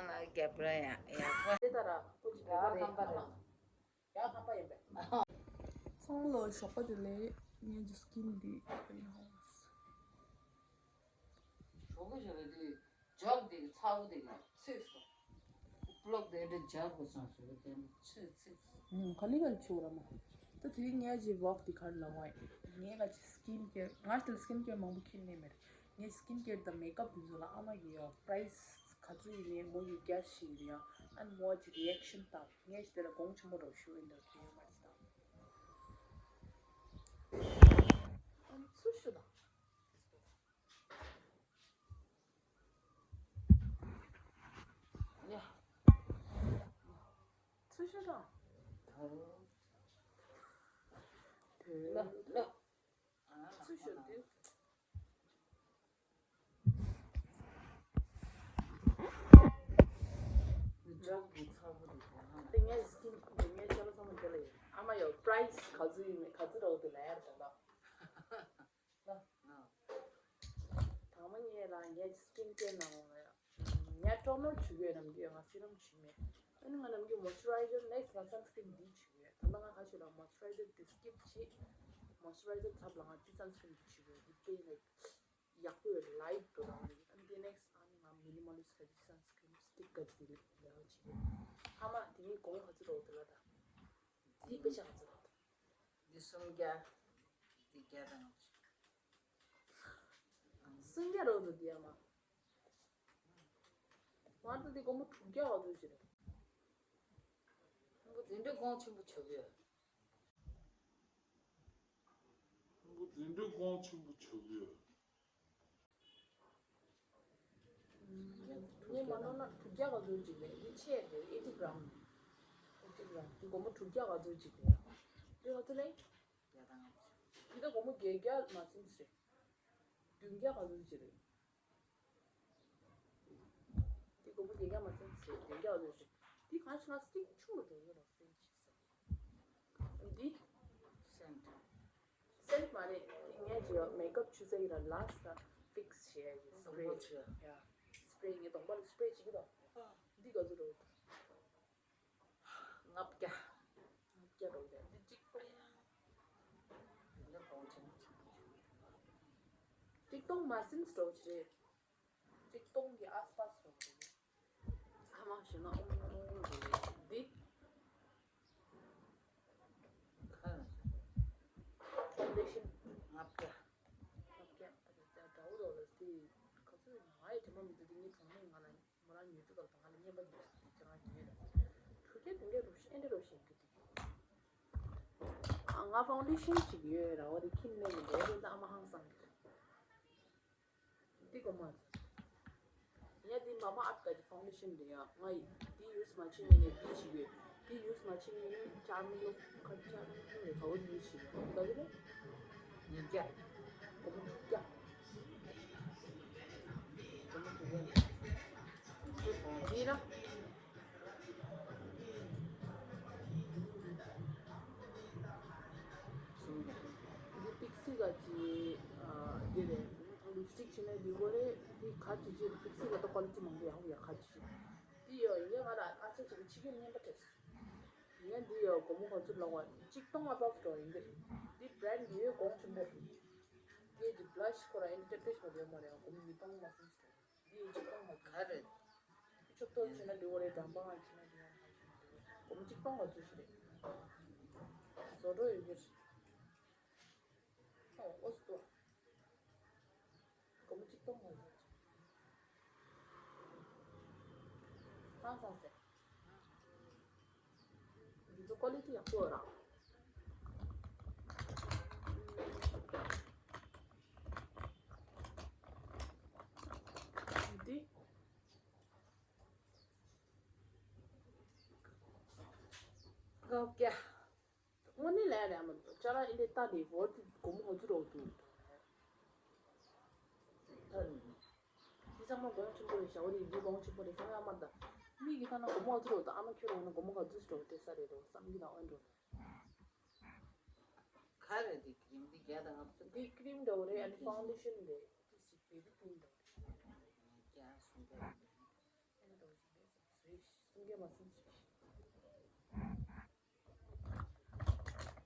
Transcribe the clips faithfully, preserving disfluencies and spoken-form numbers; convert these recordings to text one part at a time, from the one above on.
ལ་རྒྱབ་ར་ཡ་ཡག་པ། དེ་ལྟར་ཀུ་ཅི་ཡག་ཁམ་པ་རེད། ཡག་ཁམ་པ་ཡིན་པས། ཚང་ལོ་ཞོགས་པ་དེ་ལས་ངའི་སི་ཀིན་འདི་ཡིན་ཧོ། ཞོགས་པ་ཞོགས་པ་དེ་ཇག་དེ་ཚ་བོ་དེ་ཚིག་སོང་། པློག་དེ་འདྲ་ཇག་པོ་སོང་ཞོགས་པ་དེ་ཚིག་ཚིག་སོང་། ག་ལི་ག་ལི་ཆུ་ར་མོ། ད་དེ་རིང་ངའི་ཇི་ཝོག་དེ་གར་ལ་ཝའི་ངའི་ག་ཅི་སི་ཀིན་ཀེར་ང་ལྟར་སི་ཀིན་ཀེར་མང་པོ་ཁྱེར་ནས་མེད། ངའི་སི་ཀིན་ཀེར་དང་མེག་ཨབ་དེ་ཚོ་ལ་ཨ་མ་གི་ཡོ་པ་རའི་སི་ག་ཚོད་ཡིན་ནའི་མོ་ཡི་རྒྱ་ཞིག་ཡིན་ཡང་ཨ་ནི་མོ་ཅི་རི་ཨེག་ཤན་དང་ངས་ཅི་དེ་ལ་དགོངས་ཆེན་པོ་རོགས་ཞུ་ཡིན་དང་ཁྱེད་ཡོད་མ་ཅི་དང་། ཨ་ནི་ཚུར་ཞུ་དང་། ཡ། ཚུར་ཞུ་དང་། ཐོས། ལ་ལ། ཚུར་ཤོག་དུས། ཇག་གི་ཚ་བོ་དེ་དང་། དེ་ངའི་སི་ཀིན་དེ་ངའི་ཆ་ལ་ཚང་མ་དེ་ལ་ཡོད། ཨ་མ་ཡོད་པ་རའི་སི་ག་ཚོད་ཡིན་མིན་ག་ཚོད་རག་དེ་ལ་ཡར་དང་ལ། དང་མ་ངས་ལ་ངའི་སི་ཀིན་ཀེར་ནང་ལ་ཡ། ངས་ཊོ་ནར་བྱུག་ཡོད་ནམ་རྒྱུན་ང་སི་རམ་བྱུག་མེད། ཨ་ནི་ང་ནམ་རྒྱུན་མོ་ཨིས་ཅུ་རའི་ཛར་ནེགསི་ང་སན་སི་ཀྲིན་འདི་བྱུག་ཡོད། ད་ལྟ་ང་ཁ་ཤས་ལ་མོ་ཨིས་ཅུ་རའི་ཛར་འདི་སི་ཀིབ་བྱེད། མོ་ཨིས་ཅུ་རའི་ཛར་ཚབ་ལ་ང་འདི་སན་སི་ཀྲིན་འདི་བྱུག་ཡོད། འདི་དཔེ་ལ་ཡག་པོ་ཡོད། ལའིཊ་འགྲོ་དང་འདི། ཨ་ནི་དེ་ནེགསི་ཨ་ནི་ང་མི་ནི་མོ་ལི་སི་ཊི་ཁ་ཅིག་སན་སི་ཀྲིན་སི་ཊིག་ག་ཅིག་འདི་ལས་ལས་བྱེད། ཨ་མ་དེ་ནི་གོང་ག་ཚོད་རོགས་དེ་ལ་ད། འདི་དཔེ་ཆ་ག་ཚོད་རོགས་དེ། འདི་སུམ་བརྒྱ། འདི་བརྒྱ་དང་ལྔ་བཅུ། སུམ་བརྒྱ་རོགས་དེ་འདི་ཨ་མ། མ་གཏོགས་དེ་སྒོར་མོ་དྲུག་བརྒྱ་ག་ཚོད་ཅིག་རེད། ཁོང་པོ་དེ་འདྲའི་གོང་ཆེན་པོ་ཆགས་ཡོད། ཁོང་པོ་དེ་འདྲའི་གོང་ཆེན་པོ་ཆགས་ཡོད། ངས་མ་ནོར་ན་དྲུག་བརྒྱ་ག་ཚོད་ཅིག་རེད། འདི་ཆེ་རེད། ཨེ་ཊི་གྷ་རམ། ཨེ་ཊི་གྷ་རམ། འདི་སྒོར་མོ་དྲུག་བརྒྱ་ག་ཚོད་ཅིག་རེད། འདི་ག་ཚོད་རེད། བརྒྱ་དང་ལྔ་བཅུ། འདི་ད་སྒོར་མོ་བརྒྱད་བརྒྱ་མ་ཟིན་ཙམ་རེད། བདུན་བརྒྱ་ག་ཚོད་ཅིག་རེད། འདི་སྒོར་མོ་བརྒྱད་བརྒྱ་མ་ཟིན་ཙམ་རེད། བདུན་བརྒྱ་ག་ཚོད་ཅིག། འདི་གང་ཞིག་ང་སི་ཊིག་ཆུང་རུ་འགྲོ་གི་རེད། སེན་ཅི་ཟེར། འདི་སེན་ཊི། སེན་ཊི་མ་རེད། འདི་ངས་ཅིག་མེག་ཨབ་བྱུག་ས་ཡི་ར་ལ་སི་ཊི་ལ་ཕིག་སི་བྱེད་ཡ་ཡི་སི་པེ་རེ། ཡ། སི་པེ་རེ་ངའི་གདོང་པ་ལ་སི་པེ་རེ་བྱེད་ཀྱི་འདུག། འདི་ག་ཚོད་རེད། ལྔ་བརྒྱ། ལྔ་བརྒྱ་རེད། འདི་གཅིག་པོ་རེད། འདི་གོང་ཆེན་པོ་ཆེན་པོ་བྱུང་། གཅིག་སྟོང་མ་ཟིན་འགྲོ་གི་རེད། གཅིག་སྟོང་གི་ཨ་སི་པ་སི་འགྲོ་གི་རེད། ཨ་མ་ཞུ་ན་ཨོང་ཨོང་འགྲོ་གི་རེད། འདི་ཁ་ཕའུན་ཌེ་ཤན་ལྔ་བརྒྱ། ལྔ་བརྒྱ། ཨ་ཅག་ཅག་འདྲ་བོ་རོ་ལ་སི་ག་ཚོད་ང་ཡི་དྲི་མ་མི་འདུག། འདི་ངའི་གྲོགས་མོས་ང་ལ། མོ་རང་ཉོས་དུས་སྐབས་དང་ང་ལ་རྔན་པ་ཉོས་སོང་། དེ་ཁྱེད་རང་ཉོས་རེད། དྲུག་བརྒྱ་བདུན་བརྒྱ་རུ་ཤི་ཨེ་འདྲ་རུ་ཤི་འགྱུར་དུས། ང་ཕའུན་ཌེ་ཤན་ཅིག་ཡོད་ར་བ་དེ་ཁྱིམ་ནས་མི་འདུག་དེ་ད་ཨ་མ་ཧང་སང་གི་རེད། འདི་གོ་མ་ཚོ། ཡ་འདི་མ་མ་ཨར་ཊི་གི་ཕའུན་ཌེ་ཤན་རེད་ཡ། ང་ཡི་འདི་ཡུ་སི་མ་བྱེད་ནས་ནས་འདི་ཞིག་ཡོད། འདི་ཡུ་སི་མ་བྱེད་ནས་ནས་ཅར་མི་ལོ་ཁ་ཅར་མི་ལོ་རེད། ག་བོ་ཡུ་སི་ཞིག་ཡོད་འདི་ག་ཚོད་རེད། ཉིས་བརྒྱ། སྒོར་མོ་དྲུག་བརྒྱ། སྒོར་མོ་དྲུག་བརྒྱ། འདི་ལ། འདི་པིག་སི་ག་ཅི་འདི་རེད། ལིབ་སི་ཊིག་བྱས་ན་འདི་གོ་རེད། འདི་ག་ཅི་ཅི་པིག་སི་ག་ད་ཀོ་ལི་ཊི་མང་པོ་ཡག་པོ་ཡག་ག་ཅི་ཅི། འདི་ཡོད་ཡིན་ང་ལ་ཨ་ཅག་ཅིག་གི་ཕྱི་རྒྱལ་རྔན་པ་སྤྲད་སོང་། ཡིན་འདི་ཡོད་སྒོར་མོ་ག་ཚོད་ལོག་པ་གཅིག་སྟོང་ལྔ་བརྒྱ་ཡིན་འདི། འདི་བྷི་རེན་ཌི་ཡོད་གོང་ཆེན་པོ་རེད། འདི་གི་བྷི་ལ་ཤི་ཁོ་ར་ཨིན་ཊར་ཊེ་ཤི་མ་རེད་མ་རེད། སྒོར་མོ་ཉིས་སྟོང་ལྔ་བརྒྱ་ཡིན་འདི་གཅིག་སྟོང་ལྔ་བརྒྱ། ག་རེད། ཁྱོད་ཐོག་བྱས་ན་འགྲིག་གི་རེད། འགྲམ་པ་ང་བྱས་ན་འགྲིག་གི་རེད། སྒོར་མོ་གཅིག་སྟོང་ལྔ་བརྒྱ་ཞིག་རེད། བཟོ་འདྲ་ཡོད་ཀྱི་རེད། ཨོ་ཨོ་སི་ཏོ། སྒོར་མོ་གཅིག་སྟོང་ལྔ་བརྒྱ་ཞིག་ཧང་སང་ཟེར། འདི་ཚོ་ཀོ་ལི་ཊི་ཡག་པོ་ཡོད་ར། འདི། ལྔ་བརྒྱ། དངོས་གནས་ལས་རེད་མ་གཏོགས་ཅ་ལག་ཨེ་འདྲས་ལྟ་ནས་བོར་དུ་སྒོར་མོ་ག་ཚོད་རོགས་འདུག། ད་འདི་ཚང་མ་གོང་ཆེན་པོ་རེད། ཞའོ་ལི་འདི་གོང་ཆེན་པོ་རེད་བསམ་ཡ་མ་གཏོགས་མིག་གིས་ལྟ་ན་སྒོར་མོ་ག་ཚོད་རོགས་འདུག། ཨ་མ་ཁྱོད་རང་ན་སྒོར་མོ་ག་ཚོད་རོགས་སྤྲད་ས་རེད་འགྲོ་བསམ་གྱི་ན་ཨོ་འགྲོ། ག་རེ་འདི་ཀི་རིམ་འདི་བརྒྱ་དང་ལྔ་བཅུ། འདི་ཀི་རིམ་འདྲ་བོ་རེད། ཨ་ནི་ཕའུན་ཌེ་ཤན་རེད། འདི་སི་པེ་རི་ཀི་རིམ་འདྲ་བོ་རེད། བརྒྱ་སུམ་བརྒྱ་རེད། ཨ་ནི་འདྲ་བོ་ཞིག་རེད། ཁྱེད་མ་སེམས་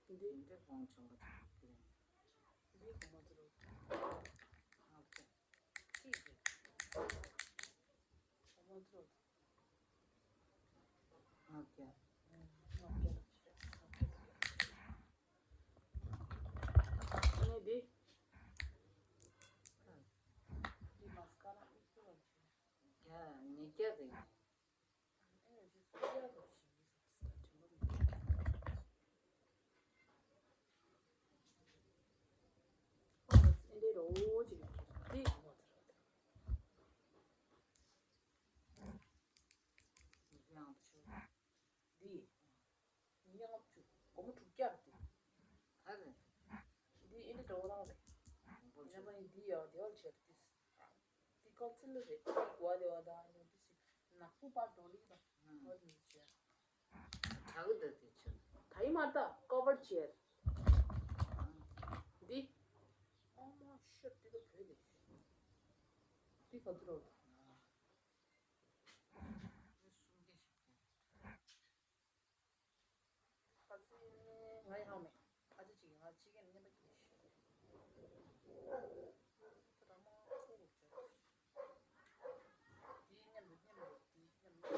ཤིག་འདི་འདི་ཁོང་ཆུང་པ་ཆུང་པ་འདི་གོང་མ་ཚོ་རོ། ཨོ་ཁེ། གོང་མ་ཚོ་རོ། ལྔ་བརྒྱ། ལྔ་བརྒྱ། ཨ་ནི་འདི། འདི་མ་སི་ཀ་ར་ཨི་ཀུ་ར་ཆུ། བརྒྱ། ཉིས་བརྒྱ་རེད། ཨེ་ཅི་སུ་ཡ་རོ་ཞིག་ཡིན་ས་དྲན་པ་མི་འདུག་ཨེ་འདྲའི་རོ་ཅིག་འདི་གོང་མ་ཚོ་རོ། འདི་ཡང་དུ་ཆུ། འདི། ཉིས་བརྒྱ་ལྔ་བཅུ། སྒོར་མོ་དྲུག་བརྒྱ་རེད་དེ། ག་རེ། འདི་ཨིན་ཌི་འདྲ་བོ་རང་རེད། ཉམས་པ་ཡིན་འདི་ཡག་བདེ་བར་བྱས་རེད་དེ། འདི་ཀོན་སི་ལར་རེད། འདི་གོ་བ་བདེ་བ་དང་ཨ་ནི་འདི་ཞིག་ནག་པོ་པར་འགྲོ་ལི་དང་། ཨ་འདི་བྱས། དྲག་གི་འདུག་དེ་ཆུ། ད་ཡིན་མ་ད་ཀོ་བར་བྱས། འདི། ཨོ་མ་ཤི་འདི་ད་བོད་ནས། འདི་ག་ཚོད་རེད། ཁ་སང་ང་ཡང་ཧ་མེད། ཨ་ཅེ་གཅིག་ང་གཅིག་ཡང་མཉམ་པ་གྱིས་ཤིག་ད་མ་ཁུ་རུ་བྱ། དེའི་མཉམ་དུ་མཉམ་དུ་དེའི་མཉམ་དུ་མཉམ་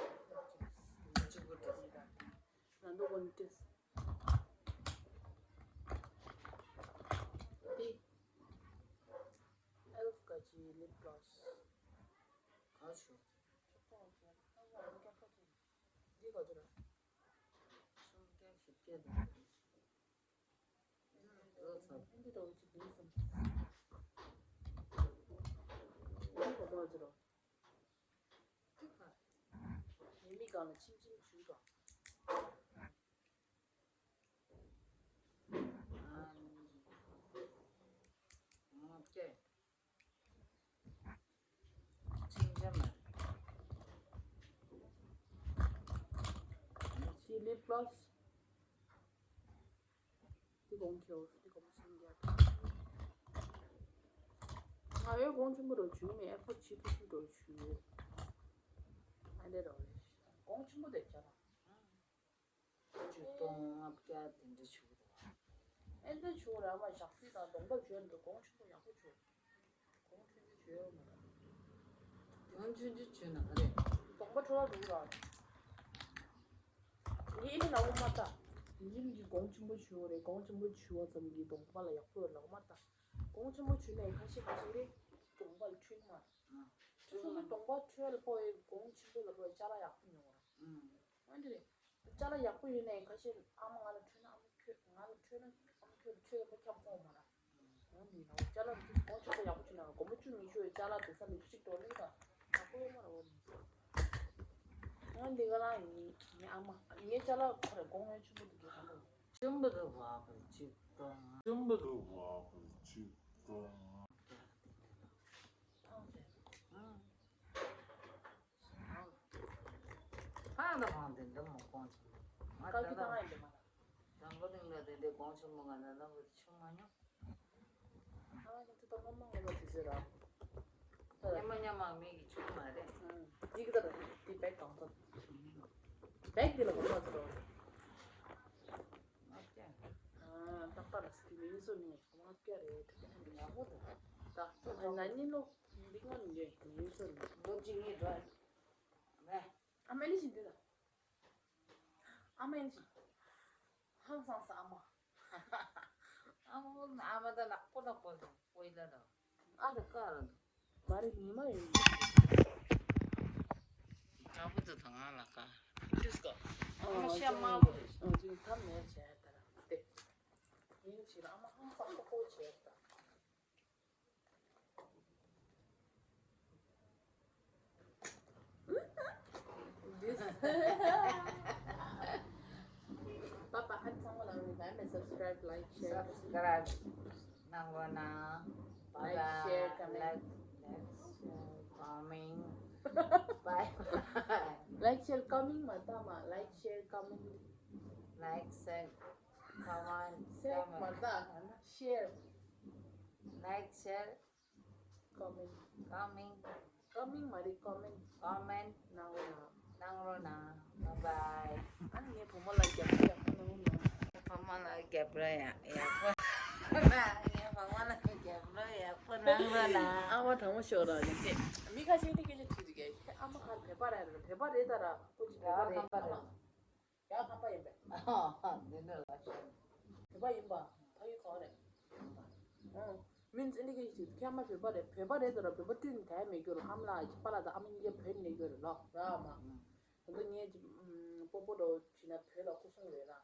དུ་གཅིག་པུ་འདྲ་ཟེར། ང་འདུག་གོ་ནི་ཏེས། དེ་ཨེལ་ཕ་གི་ལིབ་གློ་སི། ག་ཞུ། འདི་ག་ཚོད་རེད། སུམ་བརྒྱ་བཞི་བརྒྱ་དང་། འདི་འདྲ་བོ་ཅིག་འདུག་བསམ། འདི་ག་པར་ཟེར་རོ། འདི་ག། ངའི་མིག་སྒང་ལ་ཆིམ་ཆིམ་བྱུག་དང་། ཨ། ལྔ་བརྒྱ། ཅིང་ཅང་མ་རེད། ཞི་ལི་པློས། འདི་གོང་ཁེའོ། འདི་གོང་སུམ་བརྒྱ། ང་ཡོད་གོང་ཆེན་པོ་རུ་བྱུང་མེད། ཨེ་ཕོ་ཆེ་ཐུབ་ཐུབ་རུ་བྱུང་ཡོད། ཨ་འདྲ་རོ་རེད། གོང་ཆེན་པོ་དེ་བྱ་ན། བཅུ་སྟོང་ལྔ་བརྒྱ་དེ་འདྲ་བྱུང་འདུག་ཨེ་འདྲ་བྱུང་ར་མ་ཞག་སྲིད་དང་གདོང་པ་བྱོན་འདུག་གོང་ཆེན་པོ་ཡག་པོ་བྱུང་། གོང་ཆུང་ཆུང་བྱོས་ཡོད་མ་རེད། གོང་ཆུང་ཆུང་བྱོས་ན་ག་རེ། གདོང་པ་འཕྲོ་བ་འདུག་ར། ངས་ཨེ་འདྲ་ལབ་མ་ད། ཡིན་གྱི་གོང་ཆེན་པོ་བྱུང་རེད། གོང་ཆེན་པོ་བྱུང་བ་ཙམ་གྱིས་གདོང་པ་ལ་ཡག་པོ་ཡོད་ལབ་མ་ད། གོང་ཆེན་པོ་བྱུང་ནས་ཁ་ཤས་ཁ་ཤས་རེད། གདོང་པ་ལ་འཕྲོད་མ། ཁྱོད་ཚོ་ཚོ་གདོང་པ་འཕྲོད་ལ་ཕོ་ཡི་གོང་ཆེན་པོ་ལ་ཕོ་ཡི་ཅ་ལག་ཡག་པོ་ཉོ་ར། ཨ་འདྲ་རེད། ཅ་ལག་ཡག་པོ་ཡོད་ནའི་ཁ་ཤས་ཨ་མ་ང་ལ་འཕྲོད་ན་ཨ་མ་ཁྱོད་ང་ལ་འཕྲོད་ན་ཨ་མ་ཁྱོད་ལ་འཕྲོད་ཡག་པོ་ཁྱབ་ཁོང་མ་ར། འོ་འདི་ན་ཅ་ལག་འདི་གོང་ཆེན་པོ་ཡག་པོ་བྱུང་ན་སྒོར་མོ་བཅུ་ཉི་ཤུ་ཡི་ཅ་ལག་དེ་ས་ལིབ་སི་ཊིག་འགྲོ་ལེ་ད་ཡག་པོ་ཡོད་མ་ར། འོ་འདི་ང་འདི་ག་ལ་ཡིན་ངའི་ཨ་མ་ངའི་ཅ་ལག་ཁོ་རེ་གོང་ངའི་ཆུང་པོ་འདི་གའི་གང་འདུག་ཆུང་པོ་འདུག་བ་གི་ཆུ་གཏོང་ཆུང་པོ་འདུག་བ་གི་ཆུ་གཏོང་། ཕ་ད་ཕང་དེ་འདྲ་མོ་གོང་ཆེན་པོ། ང་ད་ཀ་ཀི་ད་ང་ཡིན་དེ་མ་ལ། དང་པོ་དེང་ལ་དེ་འདྲའི་གོང་ཆེན་པོ་ང་ད་ལ་བུ་ཆུང་མ་མྱོང་། ཨ་ང་ཚོ་ད་མ་མ་ང་ལ་དེ་ཟེར་ར། ཉམས་མ་ཉམས་མ་མིག་གི་ཆུང་མ་རེད། ཨང་། འདི་གི་ད་ར་འདི་བེག་གང་ཐོབ། བེག་འདི་ལ་གོ་མ་ཐོབ། ཨ་ཀྱ། ཨ་ཏག་ཏག་ལ་སི་ཀི་མི་ཡུ་སོ་ནི་ཨ་ཀྱ་རེད། ད་ཡག་པོ་འདུག་ད་ད་ན་ནི་ལོ་འདི་ང་ནི་ཡོད་མི་ཡུ་སོ་ནི། ལོ་གཅིག་གཉིས་འགྲོ་ཨ། ཨ་མ་ལི་ཞིག་འདི་ལ། ཨ་མ་ཨེ་ཅི། ཧང་སང་ས་ཨ་མ། ཨ་མ་ཨ་མ་ད་ནག་པོ་ནག་པོ་འདུག་པོ་ཡི་ལ་དང་། ཨ་རུ་ཀ་རུ་འདུག་མ་རེད་ཉི་མ་ཡོད། ཀ་བུ་དུ་དང་ང་ལ་ཀ། ཏིས་ཀ། ཨ་མ་ཤ་དམར་པོ་རེད། ཨ་ཅི་ཐ་མེད་བྱས་ད་ར་དེ། ཡིན་ཕྱིར་ཨ་མ་ཧང་སང་པོ་པོ་བྱས་ད། This. Papa, and someone on me, subscribe, like, share. Subscribe. Nang wana. Like, share, comment. Like, like, share, comment. Bye. Like, share, comment, mata ma. Like, share, comment. Like, share, comment. Share, comment. Mata. Share. Like, share. Comment. Comment. Comment མ་རེད། comment. Comment. གནང་རོགས་གནང་། གནང་རོགས་གནང་། བུ་མོ་ལ་རྒྱབ་སྐྱོར་ཡག་པོ་གནང་རོགས། བུ་མོ་ལ་རྒྱབ་སྐྱོར་ཡག་ཡག་པོ། བུ་མོ་ལ་རྒྱབ་སྐྱོར་ཡག་པོ་གནང་རོགས་གནང་། ཨ་མ་དྲང་མོ་ཤོད་ར་ཡིན་ཏེ། མི་ཁ་ཤས་དེ་སྐད་ཆ་དྲིས་འདུག་གས། ཨ་མ་ག་བོད་པ་རེད། བོད་པ་རེད་ད་ར། ཁོ་ཅིག་བོད་པ་རེད། ཨ་མ། ཡ་ཁམས་པ་ཡིན་པས། ཨ་འདི་འདྲ་ལ་ཤོད། བོད་པ་ཡིན་པ། ཕ་ཡུལ་གང་རེད། ཨང་། མིན་ཨ་ནི་སྐད་ཅིག་ཁྱེད་ཨ་མ་བོད་པ་རེད། བོད་པ་རེད་ད་ར། བོད་པ་སྤྲུལ་ནས་ད་ཡ་མེད་རྒྱུ་རེད། ཨ་མ་ལགས་ཀྱི་པཱ་ལགས་དང་ཨ་མ་གཉིས་ཀ་བོད་ནས་རྒྱུ་རེད་ལོ། ར་མ། ད་ལྟ་ངས་ཀྱི་སྤོ་སྤོ་འདྲ་བོ་བྱས་ན་བོད་ལ་སྐུ་སྲུང་རེད་ལ།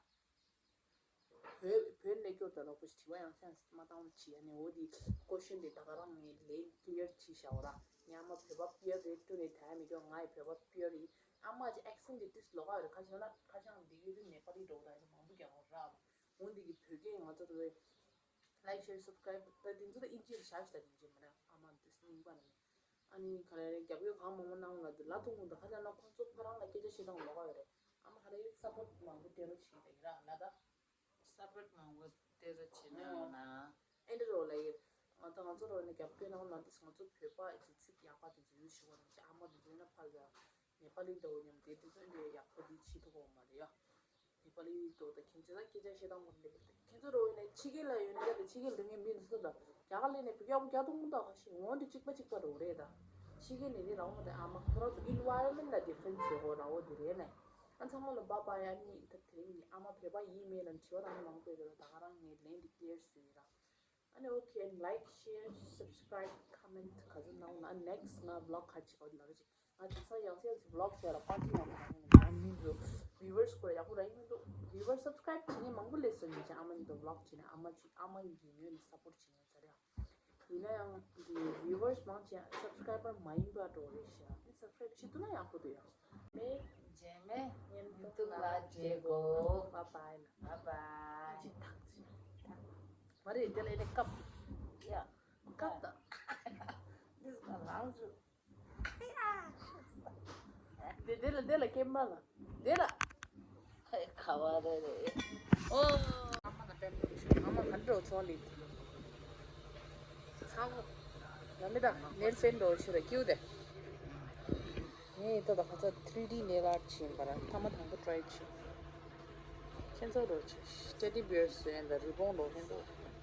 བོད་བོད་ནས་སྐྱོར་དང་ལོག་པ་ཞིག་དྲི་བ་ཡང་ཤང་མ་བཏང་བ་བྱས་ནས། འོ་དེ་ཀོ་ཤན་དེ་ད་ག་རང་ངས་ལན་ཀི་ལི་ཡར་བྱས་བཞག་པ་ར། ངས་ཨ་མ་བོད་པ་པི་ཨར་རེད། སྤྲུལ་ནས་ད་ཡ་མེད་རྒྱུ། ང་ཡི་བོད་པ་པི་ཨར་ཡིན། ཨ་མ་གྱི་ཨེག་སེན་ཊི་དེ་ཏིས་ལོག་ག་ཡོད་རེད། ཁ་ཤས་ན་ཁ་ཤས་འདི་གི་རིགས་ནེ་པ་ལི་འདྲ་བོ་ད་ཡིན་མང་པོ་རྒྱག་པ་ར། འོ་འདི་གི་བོད་སྐད་ང་ཚོ་ད་ལའིག་ཤེར་སབ་སི་ཀ་རའིབ་ད་དེ་ཚོ་ད་ཨིན་ཇི་རེད་བཞག་ཤི་ད་དེ་ཇི་མ་ར། ཨ་མ་འདི་སྙིང་པ་ནི། ཨ་ནི་ག་རེ་རེད། རྒྱབ་སྐྱོར་གང་མང་མང་གནང་ལ་འདི་ལ་ཐུག་མི་འདུག་ཁ་ལ་ན་ཁོང་ཚོ་ཕ་རང་ལ་སྐད་ཆ་བཤད་སྟངས་ལོགས་ཀ་ཡོད་རེད། ཨ་མ་ག་རེ་སབ་པོར་ཊི་མང་པོ་སྟེར་རོགས་བྱེད་ཀྱི་ཡིན་ར་ལ་ད། སབ་པོར་ཊི་མང་པོ་སྟེར་རོགས་བྱེད་གནང་ཡོང་ན། ཨེ་འདྲ་རོ་ལ་ཡིན། ང་ད་ང་ཚོ་རོ་ནས་རྒྱབ་སྐྱོར་གནང་ལ་འདི་ང་ཚོ་བོད་པ་ཀྱི་ཚིག་ཡག་པ་དེ་ཚོ་ཡོད་ཤོད་པ་རེད། ཨ་མ་དེ་ཚོ་ཡིན་ན་ཕར་ལ་ནེ་པ་ལི་འདྲ་བོ་མཉམ་དེ་དེ་ཚོ་འདི་ཡག་པོ་འདི་བྱེད་ཐུབ་ཀྱི་ཡོད་མ་རེད་ཡ། ནེ་པ་ལི་འདྲ་བོ་ད་ཁྱེད་ཚོ་ད་སྐད་ཆ་བཤད་སྟངས་མ་རེད་པ། ཁྱེད་ཚོ་རོ་ཡིན་ན་ཕྱི་རྒྱལ་ལ་ཡོད་ན་ཡ་ད་ཕྱི་རྒྱལ་ལ་ངའི་མི་འདི་ཚོ་ད་རྒྱ་གར་ལ་ནས་བོད་རྒྱ་བོ་རྒྱ་ཐུང་ད་ཁ་ཤས་ངོ་འདི་གཅིག་པ་གཅིག་པ་རོ་རེད་ད། ཕྱི་རྒྱལ་ནས་རེད་རང་མ་ད་ཨ་མ་ཁོ་རང་ཚོ་ཨིན་ཝའི་རོན་མེན་ཊི་ལ་ཌི་ཕ་རེན་སི་ཡོད་གོ་ར། འོ་དེ་རེད་ནས་ཨ་ཚང་མ་ལ་བ་བ་ཡ་ནི་ད་དེ་རིང་ནི་ཨ་མ་བོད་པ་ཡིན་མིན་ལ་དྲི་བ་རང་མང་པོ་ཡོད་ར། ད་ག་རང་ངས་ལན་འདི་ཀི་ལི་ཡར་བཟོས་ཡིན་ར། ཨ་ནི་ཨོ་ཁེ། ལའིག་ཤེར་སབ་སི་ཀ་རའིབ་ཀོ་མེན་ཊི་ག་ཚོད་གནང་ན། ནེག་སི་ཊི་ང་བི་ལོག་ག་ཅིག་ག་ལ་རེ་ཅིག་ང་དེང་སང་ཡང་སེ་ཡང་སེ་བི་ལོག་བྱས་ལ་ཀོན་ཊེན་ཊི་ཡང་མང་པོ་མང་པོ་མི་འདུག་བིའུ་ཝར་སི་སྐོར་ཡག་པོ་ར་ཡིན་མི་འདུག་བིའུ་ཝར་སི་སབ་སི་ཀ་རའིབ་བྱེད་མཁན་མང་པོ་སླེབས་སོང་ཡིན་ཅིང་ཨ་མ་ཡི་ཨ་མ་ཡི་ཉོས་ནས་སབ་པོར་ཊི་བྱེད་མཁན་ཚར་ཡ། ཡིན་ན་ཡང་འདི་བིའུ་ཝར་སི་མང་ཆེ་སབ་སི་ཀ་རའི་བར་མ་ཡིན་པ་འགྲོ་རེད་ཤག་ཨ་ནི་སབ་སི་ཀ་རའིབ་བྱེད་ཐུབ་ན་ཡག་པོ་འདུག་ཡ། མེ། རྗེས་མེ། ཡུ་ཊུབ་ལ་མཇལ་གོ། བ་བའི་ལ། བ་བའི། ཅི་ཐག་ཅི་ཐག་མ་རེད་དེ་ལ་ཨེ་ནས་སྐབས། ཡ། སྐབས་དང་། འདི་ལངས་བཅུག་དེ་དེ་ལ་དེ་ལ་ཀེམ་ར་ལ་དེ་ལ། ཧེ་ཁ་བ་རེ་རེ། ཨོ། ཨ་མ་ལ་པེན་འགྲོ་ཤོག་ཨ་མ་ག་འགྲོ་ཚོ་ལི། ཚ་བོ། ཡ་མི་ད་ནེལ་པེན་འགྲོ་ཤོག་ར་ཀིའུ་དེ། ངས་ད་ད་ཁ་ཚ་ཐི་རི་ཌི་ནེལ་ཨར་ཊི་བྱིན་པ་ར་ཐ་མ་དང་པོ་ཊི་རའི་བྱིན། ཁྱེད་ཚོ་འགྲོ་ཆེ་ཊེ་ཌི་བི་ཡར་བཟོས་ཡིན་ད་རི་བོང་འགྲོ་ཁྱེད་ཚོ།